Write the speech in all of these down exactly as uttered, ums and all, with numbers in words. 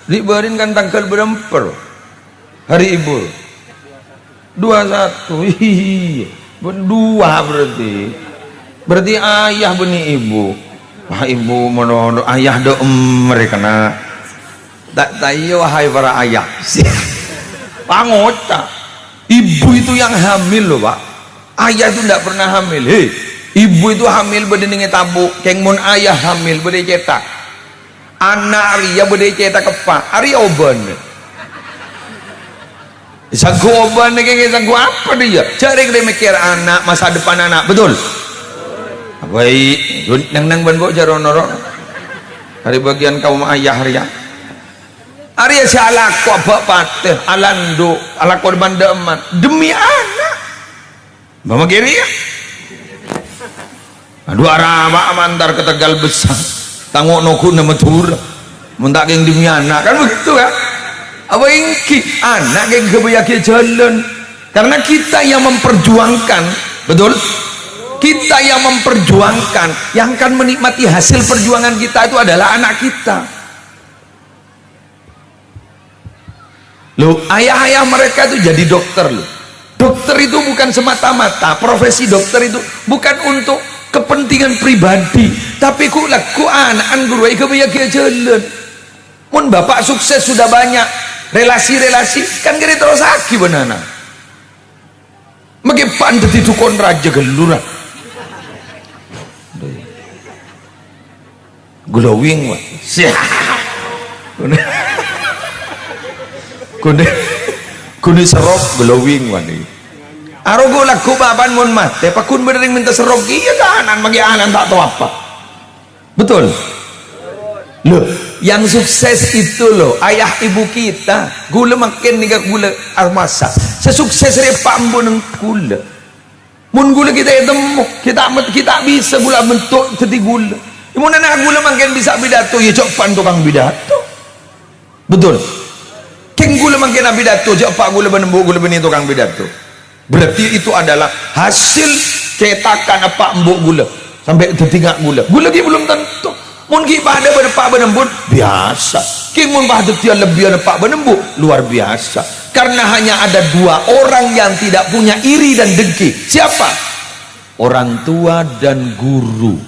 Dhi' bâri'na kan tangghâl bârâmpa, Hari Ibu? Dua satu. Iyâ. Bân dua berarti. Berarti ayah bânnè ibu. Wah, ibu manono, ayah dâ' emmer kèna. Ta', ta' iyâ, wahai para ayah. Pangoca'. Ibu itu yang hamil loh, Pak. Ayah itu ndak pernah hamil. Hei, ibu itu hamil bâdâ nèng è tabu'. Kèng mon ayah hamil bâdâ è cètak. Ana' rèya bâdâ è cètak eppa'. Arèya obâna. Sangghu obâna kèng sangghu apa dhiyâ? Jhâ' rèng-rèng mèkkèr ana', masa depan ana'. Betul? Baik. Neng-neng bân bu jhâ' ro-noro. Arèya bâgiyân kaum ayah rèya. Arèya sè alako abâ' patè, alandu, alako dâ'-emman. Demi ana'. Mama kiri ya? Aduh, arapa amantar ke Tegal Besar. Tango' nogu na Madhurâ. Mon ta' kèng demi ana', kan begitu, kan? Apa ènggi? Ana' kèng ghâbâyyâghi jhâlân. Karena kita yang memperjuangkan, betul? Kita yang memperjuangkan, yang akan menikmati hasil perjuangan kita itu adalah anak kita. Loh, ayah-ayah mereka itu jadi dokter, loh. Dokter itu bukan semata-mata, profesi dokter itu bukan untuk kepentingan pribadi, tapè ghu' lagghu' ana'na ghuru èghâbâyyâghi jhâlân. Mon bapak sukses sudah banyak relasi-relasi, kan kèra terrossaghi bân ana'. Maghi pan dhâddhi dhukon rajâ ghâllu, ra. Glowing, Pak. Ghun-, ghun-, ghun serrok glowing, Pak, nèko. Arogo lagghu' bapa'na mon matè, pagghun bâdâ rèng mènta serrok, iyâ, kanan, maghi anan ta' tao apa. Betul? Loh, yang sukses itu loh, ayah ibu kita. Ghulâ mangkèn nèka ghulâ aromasa. Sè sukses rè eppa' embu'na ghulâ. Mon ghulâ ghi' ta' ètemmo, ghi' ta' met-, ghi' ta' bisa ghulâ abentuk dhâddhi ghulâ. Mon ana' ghulâ mangkèn bisa pidato, ya jhâ' pan tokang pidato. Betul? Kèng ghulâ mangkèn apidato, jhâ' eppa' ghulâ bân embu' ghulâ bânnè tokang pidato. Berarti itu adalah hasil cetakan eppa' embu' ghulâ sampè' dhâddhi nga' ghulâ. Ghulâ ghi' belum tentu. Mon ghi' padâ bân eppa' bân embu', biyasa. Kèng mon pas dhâddhiyâ lebbiyân eppa' bân embu', luar biasa. Karena hanya ada dua orang yang tidak punya iri dan dengki. Siapa? Orang tua dan guru.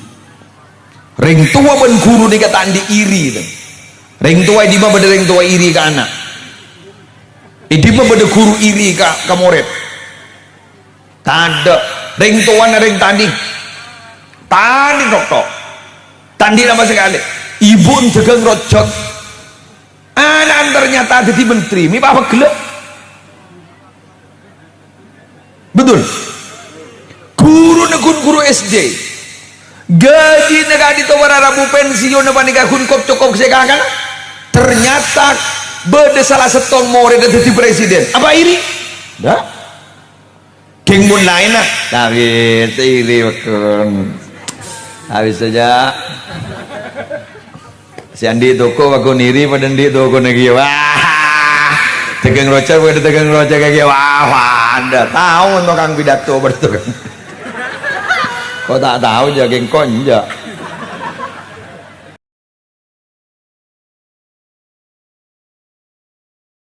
Rèng towa bân ghuru nèka ta' andi' iri, to. Rèng towa è dimma bâdâ rèng towa iri ka ana'? È dimma bâdâ ghuru iri ka, ka morèd? Tadâ'. Rèng towana rèng tani. Tani tok-tok. Ta' andi' napa sakalè. Ibu'na dhâghâng rojhâk. Ana'na ternyata dhâddhi menteri. Mè' pas pegghellâ'. Betul? Ghuruna ghun ghuru S D. Gajina ka'dinto para rabu pensiunna panèka ghun kop-cokop sè kakana. Ternyata bâdâ sala sèttong morèdda dhâddhi presiden. Apa iri? Ndak. Kèng mon laènna, tapi iri, pagghun. Habis saja. Sè andi' toko pagghun iri padâ andi' tokona kèya. Wah. Dhâghâng rojhâk padâ dhâghâng rojhâk kèya. Wah, padâ. Tao tokang pidato padâ tokang. Ko' ta' tao jâ' kèng ko' enjâ'.